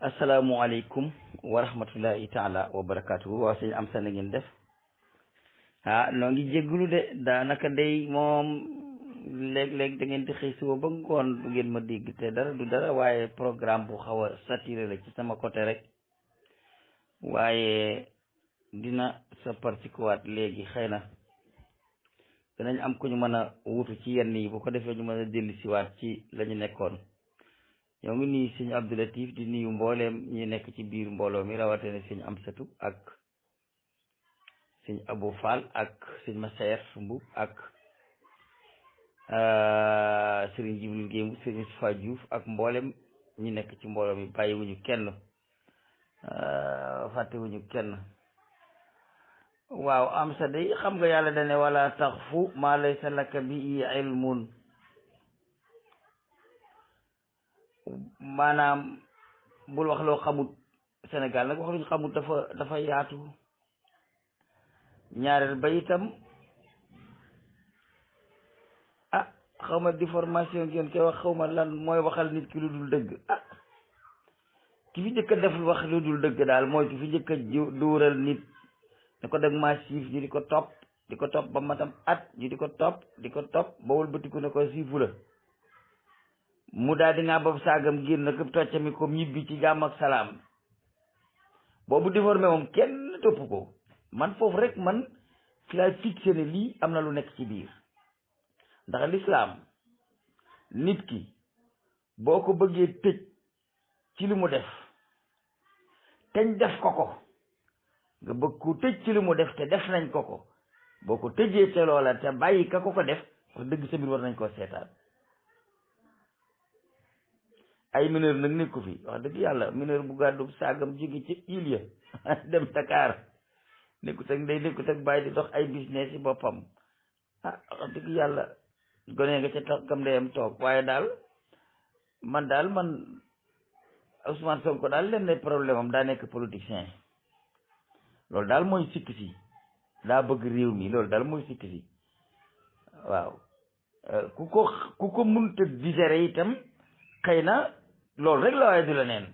asalaamualeykum wa rahmatullahi taala wa barakaatu waaw sëñ am sa na ngeen def noo ngi jéggulu de daanaka day moom léeg-léeg da ngeen di xëy suba ba ngoon du ngeen ma dégg te dara du dara waaye programme bu xaw a saturé la ci sama côté rek waaye dina sa partikuwaat léegi xëy na danañ am ku ñu mën a wutu ci yenn yi bu ko defee ñu mën a dellu siwaat ci la ñu nekkoon ñoo ngi nuyu sëñ Abdou Latif di nuyu mbooleem ñi nekk ci biir mbooloo mi rawatina sëñ Amsatu ak sëñ Abou Fall ak sëñ Massaer Mbuub ak sëriñ Jibril Gémbu sëriñ Moustapha Diouf ak mboolem ñi nekk ci mbooloo mi bàyyiwuñu kenn fàttewuñu kenn waaw am sa day xam nga yàlla dane wala taxfu ma laysa laka bi ilmun maanaam bul wax loo xamut. Sénégal nag wax luñ xamut dafa yaatu. ñaareel ba itam xaw ma déformation ngeen koy wax xaw ma lan mooy waxal nit ki lu dul dëgg ki fi njëkk a def wax lu dul dëgg daal mooy ki fi njëkk a duural nit ne ko dag maa siif ñu di ko topp ba matam at ñu di ko topp ba wëlbatiku ne ko siifu la mu daal di ngaa bopp saagam génn këpp toccami ko ñibbi ci jàmm ak salaam boobu déformé moom kenn topp ko man foofu rek man fi laay fixé ne lii am na lu nekk ci biir ndax lislaam nit ki boo ko bëggee tëj ci li mu def teñ def ko nga bëgg ko tëj ci li mu def te def nañ ko boo ko tëjee te loola te bàyyi ka ko def wax dëgg sa mbir war nañ koo seetaan ay mineur nag nekku fi wax dëgg yàlla mineur bu gàddu saagam jóge ci île ya dem Dakar nekkut ak bàyyi di dox ay business yi boppam wax dëgg yàlla gone nga ca taxam ndeyam toog waaye daal man Ousmane Sonko daal leen ne problème am daa nekk politicien loolu daal mooy sikk si daa bëgg réew mi loolu daal mooy sikk si waaw ku ko mënta digérer itam xëy na loolu rek la waaye du la neen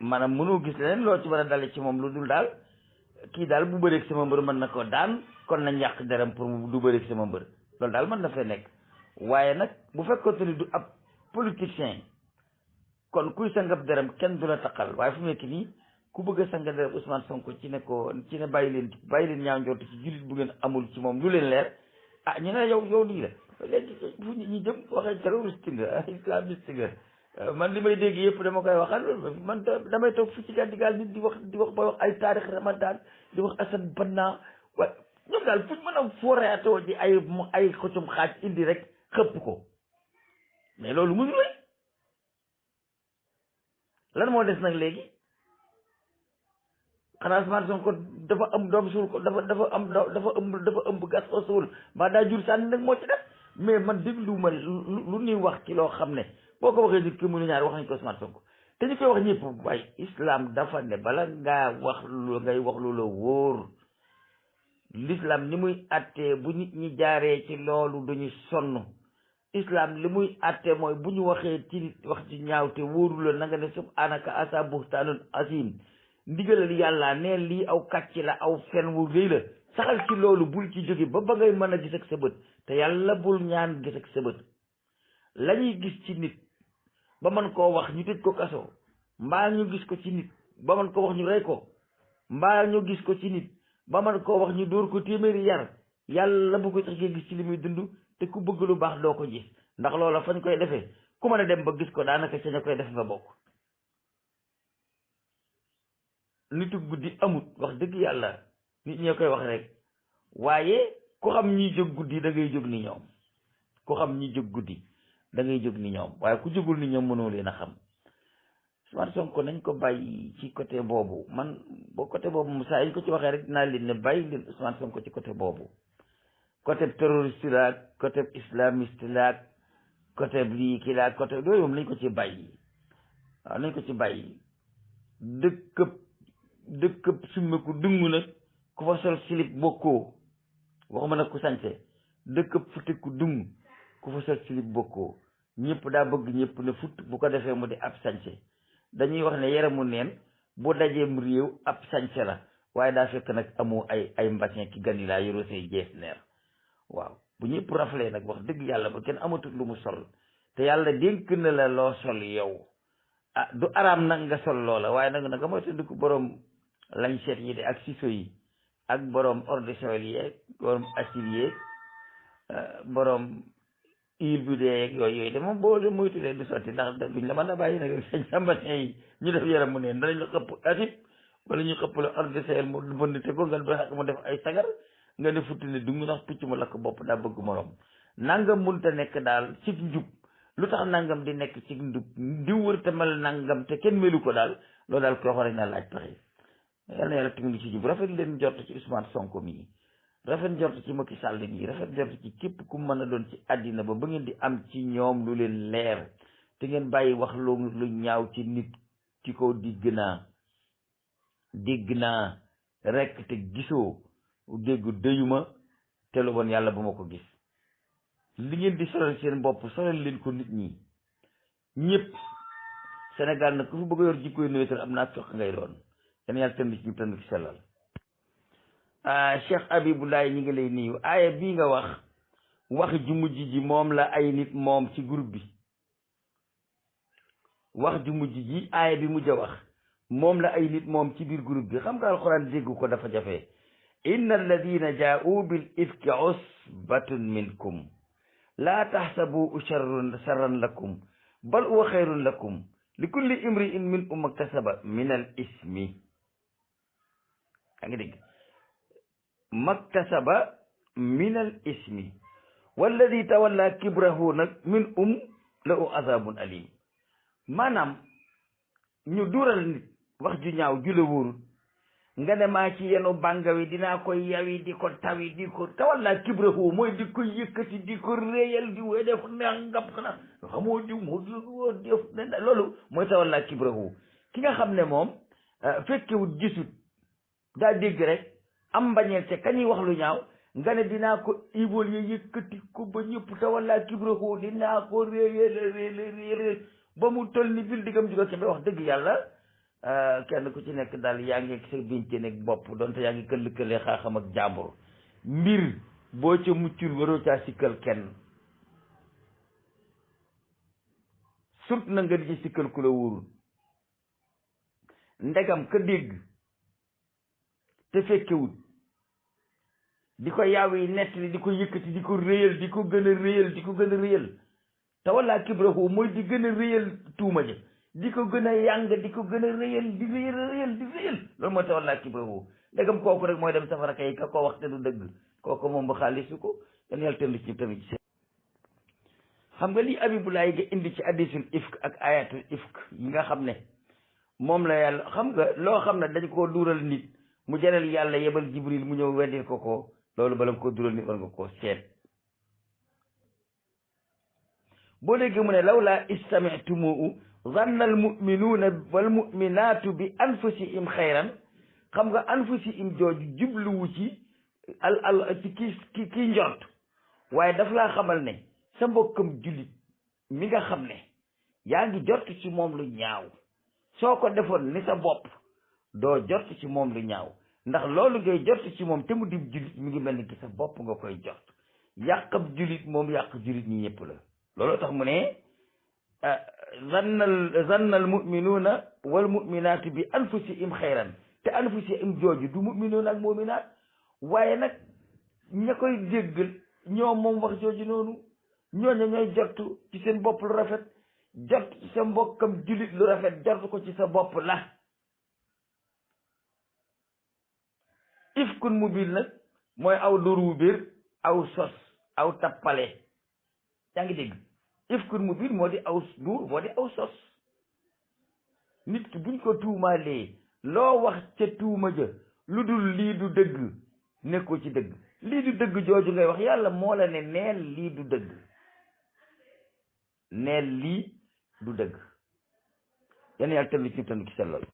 maanaam mënoo gis leneen loo ci war a dale ci moom lu dul daal kii daal bu bëreeg sama mbër mën na ko daan kon nañ yàq deram pour mu du bëreeg sama mbër loolu daal mën na fee nekk waaye nag bu fekkoon te ni du ab politicien kon kuy sangab deram kenn du la taqal waaye fu mu nekk nii ku bëgg a sanga deram Ousmane Sonko ci ne bàyyi leen ñaaw njort ci jullit bu ngeen amul ci moom lu leen leer ñu ne yow lii la léegi fu ñu jëm waxee terroriste nga islamiste nga man li may dégg yëpp dama koy waxal man damay toog fu ci gàddigaal nit di wax ba wax ay taarix ramadan di wax Assane Banna waaye ñoom daal fuñ mën a fooreatoo ji ay xëccum xaaj indi rek xëpp ko mais loolu mënu lay lan moo des nag léegi xanaa Ousmane Sonko dafa am doom suul ko dafa ëmb gas ko suul mbaa daa jur sànni nag moo ci def mais man dégluwuma lu ñuy wax ci loo xam ne boo ko waxee nit ki mu ne ñaar wax nañ ko Ousmane Sonko te ñu koy wax ñëpp waaye islam dafa ne bala ngaa wax ngay wax lu la wóor l'islam ni muy attee bu nit ñi jaaree ci loolu duñu sonn islam li muy attee mooy bu ñu waxee ci nit wax ci ñaaw te wóoru la na nga ne subhanaka asa buhtaanun asim ndigalal yàlla ne lii aw kàcc la aw fen wu rëy la saxal ci loolu bul ci jóge ba ngay mën a gis ak sa bët te yàlla bul ñaan gis ak sa bët la ñuy gis ci nit ba mën koo wax ñu tëj ko kaso mbaa ñu gis ko ci nit ba mën koo wax ñu rey ko mbaa ñu gis ko ci nit ba mën koo wax ñu dóor ko téeméeri yar yàlla bu ko tax nga gis ci li muy dund te ku bëgg lu baax doo ko gis ndax loola fañ koy defee ku mën a dem ba gis ko daanaka ca ña koy def nga bokk nitu guddi amut wax dëgg yàlla nit ñee koy wax rek waaye ku xam ñi jóg guddi da ngay jóg ni ñoom ku xam ñi jóg guddi da ngay jóg ni ñoom waaye ku jógul ni ñoom mënoo leen a xam Ousmane Sonko nañ ko bàyyi ci côté boobu man boo côté boobu saa yi ko ci waxee rek dinaa leen ne bàyyi leen Ousmane Sonko ci côté boobu côté terroriste la côté islamiste la côté lii kii la côté yooyu moom nañ ko ci bàyyi waaw nañ ko ci bàyyi dëkkëb summeku dungu nag ku fa sol silip bokkoo waxuma nag ku sañse dëkkëb futtiku dung ku fa sol silip bokkoo ñëpp daa bëgg ñëpp ne futt bu ko defee mu di ab sañse dañuy wax ne yaramu neen bu dajeem réew ab sañse la waaye daa fekk nag amoo ay mbasin ki gan yi laa yoroo say jees neer waaw bu ñëpp raflee nag wax dëgg yàlla ba kenn amatul lu mu sol te yàlla dénk na la loo sol yow ah du araam nag nga sol loola waaye nag nga mooy tëdd ko borom lañ seet yi de ak ciseaux yi ak borom eau de Javel yeeg borom acide yeeg borom huile bi dee yooyu de moom boo moytulee du sotti ndax duñ la mën a bàyyi nag sañ sambatin yi ñu def yaram mu neen danañ la xëpp acide wala ñu xëpp la eau de Javel mu bënn te ko nga ba mu def ay sagar nga ne futti ne dungu ndax picc mu lakk bopp daa bëgg morom nangam munta nekk daal ci njub lu tax nangam di nekk ci njub di wër te mel nangam te kenn melu ko daal loolu daal koy xore na laaj pexe yal na yàlla teg ci jub rafet leen jot ci Ousmane Sonko mii rafet jot ci Macky Sall mii rafet jot ci képp ku mën a doon ci àddina ba ngeen di am ci ñoom lu leen leer te ngeen bàyyi wax lu ñaaw ci nit ci ko dégg naa rek te gisoo dégg dëyuma te lu bon yàlla bu ma ko gis li ngeen di solal seen bopp solal leen ko nit ñi ñëpp Sénégal nag ku fi bëgg a yor jikkoy néetal am naa soq ngay doon yan yàlla tënd ci ñu tënd ci sellal Cheikh Abiboulaye ñi ngi lay nuyu aaya bii nga wax ju mujj ji moom la ay nit moom ci groupe bi wax ju mujj ji aaya bi mujj a wax moom la ay nit moom ci biir groupe bi xam nga alxuraan dégg ko dafa jafe inna alladina jaa'u bil ifki usbatun minkum laa taxsabu sharran lakum bal huwa xayrun lakum li kulli imri'in minhum maktasaba min al ismi yaa ngi dégg maktasaba min al ismi walladi tawalla kibrahu nag minhum lahu azabun alim maanaam ñu dural nit wax ju ñaaw ju la wóorul nga ne maa ci yenu bànga wi dinaa koy yawi di ko tawi di ko tawalla kibrahu mooy di ko yëkkati di ko réyal di wee def nangam xanaa xamoo diw moo def loolu mooy tawalla kibrahu ki nga xam ne moom fekkewut gisut daa dégg rek am mbañeel te kañuy wax lu ñaaw nga ne dinaa ko évoluer yëkkati ko ba ñëpp tawalla kibrahu dinaa ko réyal ba mu toll ni bil diggam jugo ke ba wax dëgg yàlla kenn ku ci nekk daal yaa ngi sa biñte nekk bopp donte yaa ngi këll-këlee xaaxam ak jàmbur mbir boo ca muccul waroo caa sikkal kenn surt na nga di ci sikkal ku la wóorul ndegam ka dégg te fekkewut di ko yaaw yi nettali di ko yëkkati di ko réyal di ko gën a réyal di ko gën a réyal te walla kibrahu mooy di gën a réyal tuuma ja di ko gën a yàng di ko gën a réyal di réyal loolu mooy tawalla kibrahu ndegam kooku rek mooy dem safara kay ka ko wax te du dëgg kooku moom ba xaalisu ko yan yàlla tënd ci tamit ci xam nga lii Abiboulaye nga indi ci hadisul ifk ak ayatul ifk yi nga xam ne moom la yàlla xam nga loo xam ne dañ koo duural nit mu jaral yàlla yebal jibril mu ñëw weddil ko loolu bala nga koo duural nit war nga koo seet boo déggee mu ne lawlaa istami'tumuhu zanna al muminuuna wal muminaatu bi anfusihim xayran xam nga anfusihim jooju jubluwu ci ci kii njort waaye daf laa xamal ne sa mbokkam jullit mi nga xam ne yaa ngi jort ci moom lu ñaaw soo ko defoon ni sa bopp doo jort ci moom lu ñaaw ndax loolu ngay jort ci moom te mu dib jullit mi ngi mel ni ki sa bopp nga koy jort yàqab jullit moom yàq jullit ñi ñëpp la looloo tax mu ne zanna al muminuuna wal muminaatu bi anfusihim xayran te anfusihim jooju du muminuuna ak muminaat waaye nag ña koy déggal ñoom moom wax jooju noonu ñooñu ñooy jortu ci seen bopp lu rafet jort ci sa mbokkam jullit lu rafet jort ko ci sa bopp la ifkun mubin nag mooy aw dóoru biir aw sos aw tappale yaa ngi dégg ifkun mubin moo di aw duur moo di aw sos nit ki buñ ko tuumaalee loo wax ca tuuma ja lu dul lii du dëgg nekkoo ci dëgg lii du dëgg jooju ngay wax yàlla moo la ne neel lii du dëgg neel lii du dëgg yan yàlla tënk ci tënk ci sellal